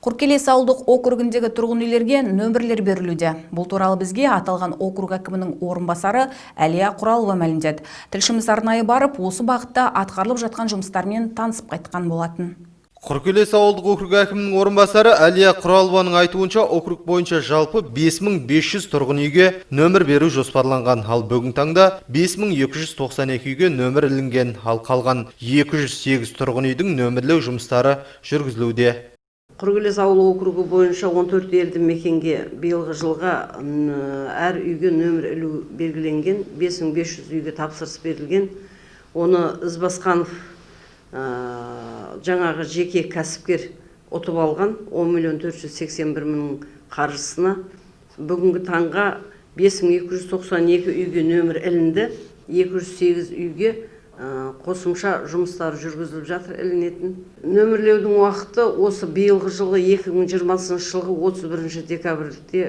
Құркелес ауылдық округіндегі тұрғын үйлерге нөмірлер берілуде. Бұл туралы бізге аталған округ әкімінің орынбасары Әлия Құралова мәлімдеді. Тілшіміз арнайы барып, осы бағытта атқарылып жатқан жұмыстармен танысып қайтқан болатын. Құркелес ауылдық округ әкімінің орынбасары Әлия Құралованың айтуынша, округ бойынша жалпы 5500 тұрғын үйге нөмір беру жоспарланған. Ал бүгінгі таңда 5292 үйге нөмір ілінген, ал қалған 208 тұрғын үйдің нөмірлеу жұмыстары жүргізілуде. Құркелес ауыл округі бойынша 14 елді мекенге биылғы жылға әр үйге нөмір ілу белгіленген, 5500 үйге тапсырыс берілген. Оны Ізбасқанов жаңағы жеке кәсіпкер ұтып алған 10 миллион 481 мың қаржысына. Бүгінгі таңға 5292 үйге нөмір ілінді, 208 үйге қосымша жұмыстар жүргізіліп жатыр ілінетін. Нөмірлеудің уақыты осы биылғы жылғы 2020 жылғы 31 декабрьде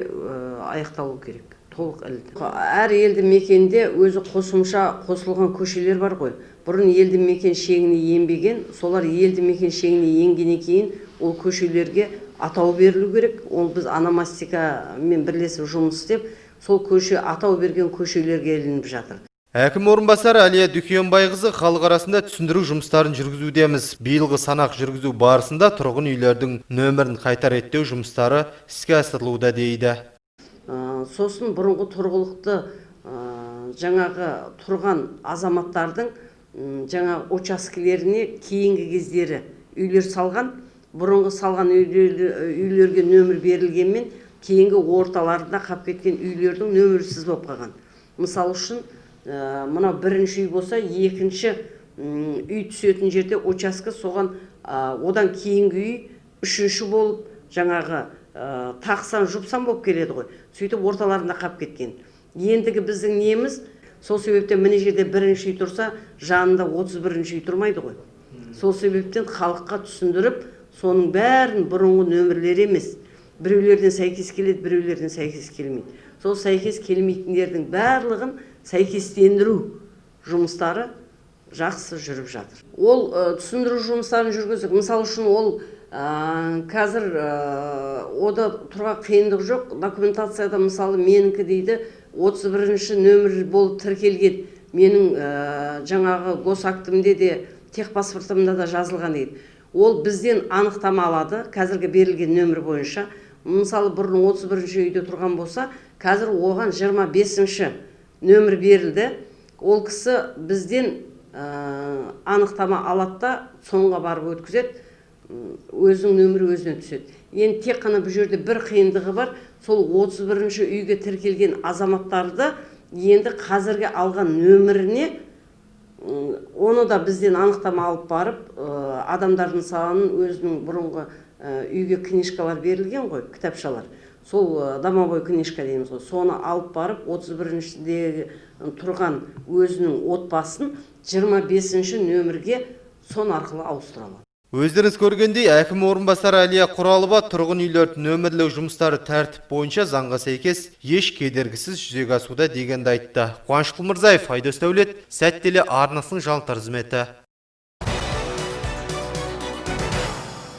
аяқталу керек. Толық ілінді. Әр елді мекенде өзі қосымша қосылған көшелер бар ғой. Бұрын елді мекен шегіне енбеген, солар елді мекен шегіне енгеннен кейін ол көшелерге атау берілу керек. Ол біз ономастикамен бірлесіп жұмыс істеп, сол көше атау берген көшелерге ілініп жатыр. Әкім орынбасары Әлия Дүкенбайқызы халық арасында түсіндіру жұмыстарын жүргізудеміз. Биылғы санақ жүргізу барысында тұрғын үйлердің нөмірін қайта реттеу жұмыстары іске асырылуда дейді. Сосын бұрынғы тұрғылықты жаңағы тұрған азаматтардың жаңағы учаскелеріне кейінгі кездері үйлер салған, бұрынғы салған үйлерге нөмір берілгенмен, кейінгі орталарында қап кеткен үйлердің нөмірсіз болып қалған. Мысалы үшін, мынау бірінші үй болса, екінші үй түсетін жерде учаске соған, одан кейінгі үй үшінші болып, жаңағы тақсан жұпсан болып келеді ғой, сөйтіп орталарында қап кеткен. Ендігі біздің неміз сол себептен мына жерде бірінші үй тұрса, жанында 31-үй тұрмайды ғой. Сол себептен халыққа түсіндіріп, соның бәрін бұрынғы нөмірлер емес, біреулерден сәйкес келеді, біреулерден сәйкес келмейді. Сол сәйкес келмейтіндердің барлығын сәйкестендіру жұмыстары жақсы жүріп жатыр. Ол түсіндіру жұмыстарын жүргіздік. Мысалы үшін, ол қазір ода тұрған қиындық жоқ. Документацияда, мысалы, менікі дейді, 31 нөмір болып тіркелген. Менің жаңағы госактімде де, техпаспортымда да жазылған дейді. Ол бізден анықтама алады қазіргі берілген нөмір бойынша. Мысалы, бұрын 31 үйде тұрған болса, қазір оған 25 нөмір берілді. Ол кісі бізден анықтама алады да, соңға барып өткізеді, өзінің нөмірі өзіне түседі. Енді тек қана бұл жерде бір қиындығы бар: сол 31 үйге тіркелген азаматтарды енді қазіргі алған нөміріне, оны да бізден анықтама алып барып, адамдардың санын өзінің бұрынғы үйге книжкалар берілген ғой, кітапшалар, сол домовой книжка дейміз ғой, соны алып барып, 31-шідегі тұрған өзінің отбасын 25 нөмірге сон арқылы ауыстыра алады. Өздеріңіз көргендей, әкім орынбасары Әлия Құралова тұрғын үйлерді нөмірлеу жұмыстары тәртіп бойынша, заңға сәйкес, еш кедергісіз жүзеге асуда дегенді айтты. Қуаныш Құлмырзаев, Айдос Дәулет, Сәт телеарнасының жаңалықтар қызметі.